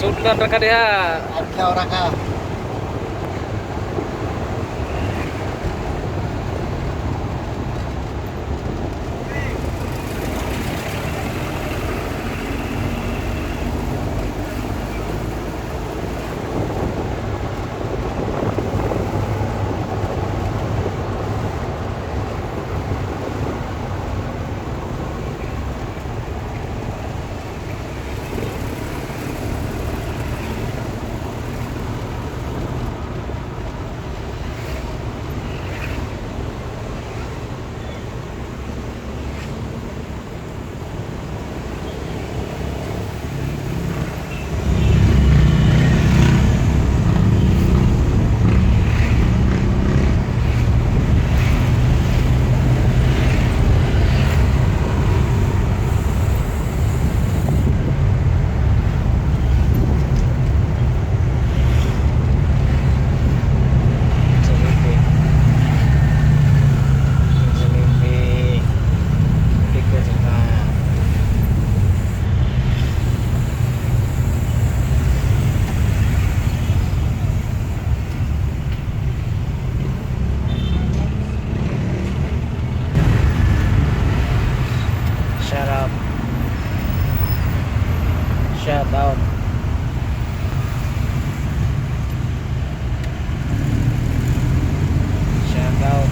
Sudlan ra ka diha. Adlaw ra ka. Jollibee. Jollibee. Bigla sa Shout out. Shout out. Shout out.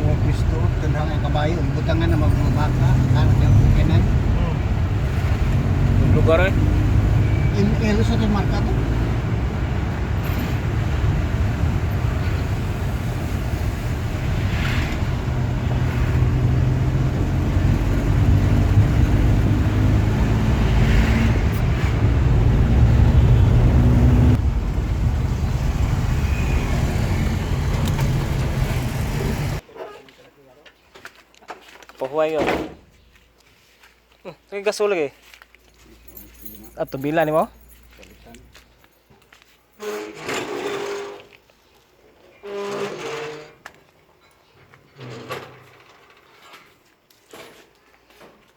Wa pisto tanang ang kabayo ibutangan na magbabaka kana kay bukinan. Yung lugar eh. ML sa to marka to. Pahuway yun. Sige gasol lagi. Ato bila ni mo?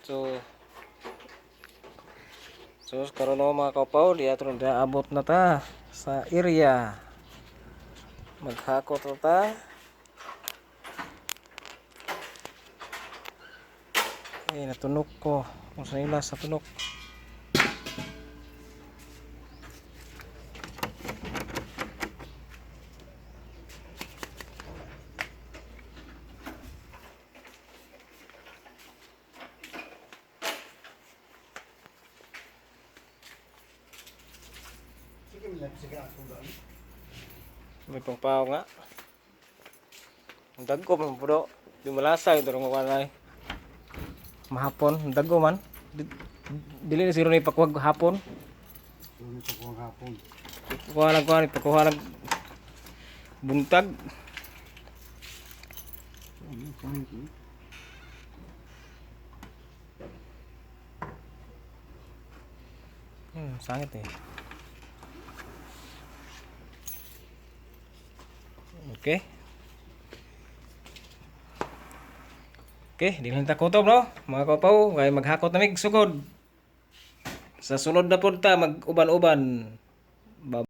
So So karon no, mga kaupaw, di ato na abot na ta sa area. Maghakot na ta. Eh, natunok ko. Kung sa ila sa tunok. Sige mi sige aso ba. May pangpaw nga. Ang dagko man bro. Di malasa ito rong kanay. Mahapon, ang dagko man. Dili na siguro ni pakuha hapon. Ano to kung hapon. Kuha lang kuha ni pakuha lang buntag. Ano point? Sangit eh. Okay. Okay, di lang ta kutob no. Mga kapaw, kay maghakot na mig sugod. Sa sunod na punta mag-uban-uban. Bye.